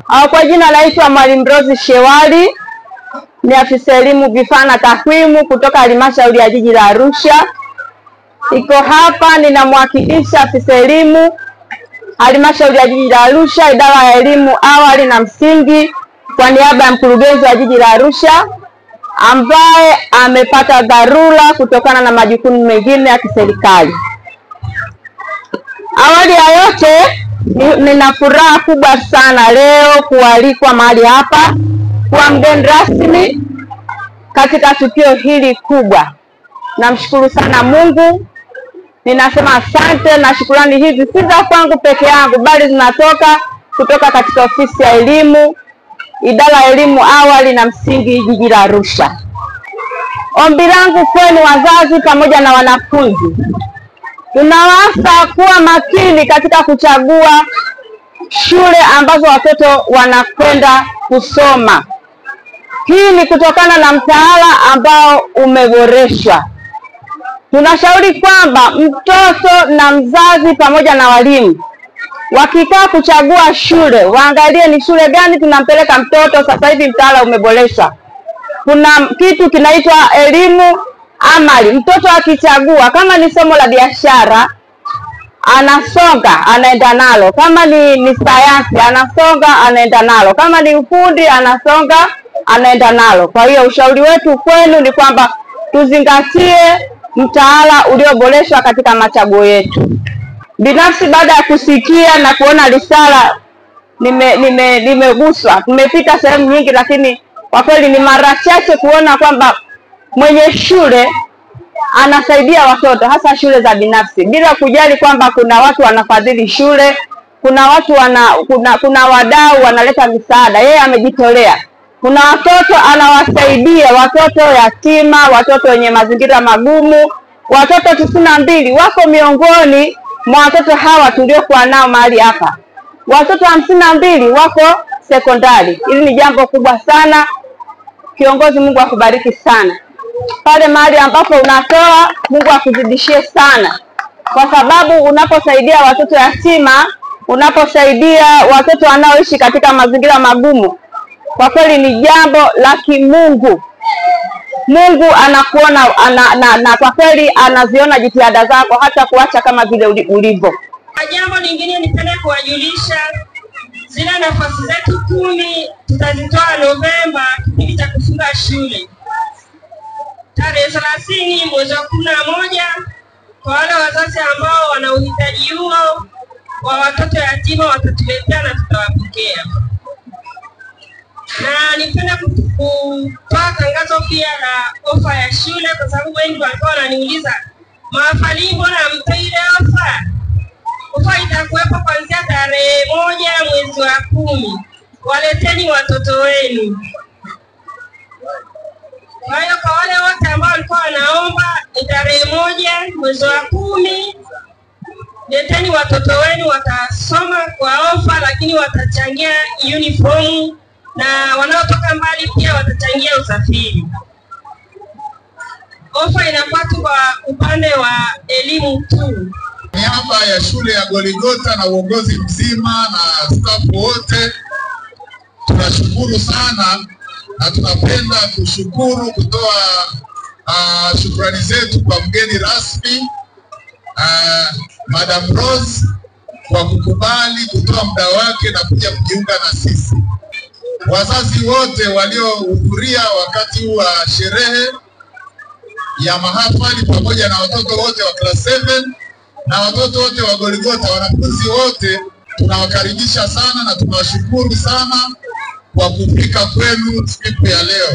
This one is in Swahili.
Kwa jina naitwa Mwalimu Rose Shewali, ni afisa elimu vifaa na takwimu kutoka Halmashauri ya Jiji la Arusha. Iko hapa ninamwakilisha afisa elimu Halmashauri ya Jiji la Arusha, idara ya elimu awali na msingi, kwa niaba ya mkurugenzi wa Jiji la Arusha ambaye amepata dharura kutokana na majukumu mengine ya kiserikali. Awali ya yote, nina furaha kubwa sana leo kualikwa mahali hapa kuwa mgeni rasmi katika tukio hili kubwa. Namshukuru sana Mungu. Ninasema asante na shukrani hizi si za kwangu peke yangu, bali zinatoka kutoka katika ofisi ya elimu, idara ya elimu awali na msingi Jiji la Arusha. Ombi langu kwenu wazazi pamoja na wanafunzi, tunawaasa kuwa makini katika kuchagua shule ambazo watoto wanakwenda kusoma. Hii ni kutokana na mtaala ambao umeboreshwa. Tunashauri kwamba mtoto na mzazi pamoja na walimu wakikaa kuchagua shule, waangalie ni shule gani tunampeleka mtoto. Sasa hivi mtaala umeboreshwa, kuna kitu kinaitwa elimu amali. Mtoto akichagua kama ni somo la biashara anasonga anaenda nalo, kama ni sayansi anasonga anaenda nalo, kama ni ufundi anasonga anaenda nalo. Kwa hiyo ushauri wetu kwenu ni kwamba tuzingatie mtaala ulioboreshwa katika machaguo yetu. Binafsi baada ya kusikia na kuona risala nimeguswa. Tumefika sehemu nyingi, lakini kwa kweli ni mara chache kuona kwamba mwenye shule anasaidia watoto, hasa shule za binafsi, bila kujali kwamba kuna watu wanafadhili shule, kuna watu kuna wadau wanaleta misaada. Yeye amejitolea. Kuna watoto anawasaidia, watoto yatima, watoto wenye mazingira magumu. Watoto 92 wako miongoni mwa watoto hawa tuliokuwa nao mahali hapa. Watoto 52 wako sekondari. Hili ni jambo kubwa sana. Kiongozi, Mungu akubariki sana. Pale mahali ambapo unatoa, Mungu akuzidishie sana, kwa sababu unaposaidia watoto yatima, unaposaidia watoto wanaoishi katika mazingira magumu, kwa kweli ni jambo la kimungu. Mungu anakuona na kwa kweli anaziona jitihada zako, hata kuacha kama vile ulivyo. Jambo lingine nipende kuwajulisha, zile nafasi zetu 10 tutazitoa Novemba, kipindi cha kufunga shule tarehe 30 mwezi wa 11, kwa wale wazazi ambao wana uhitaji huo wa watoto yatima watatuletea na tutawapokea. Na nipenda kutoa tangazo pia la ofa ya shule, kwa sababu wengi walikuwa wananiuliza, mahafali mbona hamtoi ile ofa? Ofa itakuwepo kuanzia tarehe 1 mwezi wa 10. Waleteni watoto wenu. Kwa hiyo kwa wale wote ambao walikuwa wanaomba, ni tarehe 1 mwezi wa 10. Leteni watoto wenu, watasoma kwa ofa, lakini watachangia uniform, na wanaotoka mbali pia watachangia usafiri. Ofa inakuwa tu kwa upande wa elimu tu. Niaba ya shule ya Goligota na uongozi mzima na staff wote, tunashukuru sana na tunapenda kushukuru, kutoa shukrani zetu kwa mgeni rasmi Madam Rose kwa kukubali kutoa muda wake na kuja kujiunga na sisi. Wazazi wote waliohudhuria wakati wa sherehe ya mahafali pamoja na watoto wote wa class 7 na watoto wote wa Goligota, wanafunzi wote tunawakaribisha sana na tunawashukuru sana kwa kufika kwenu siku ya leo.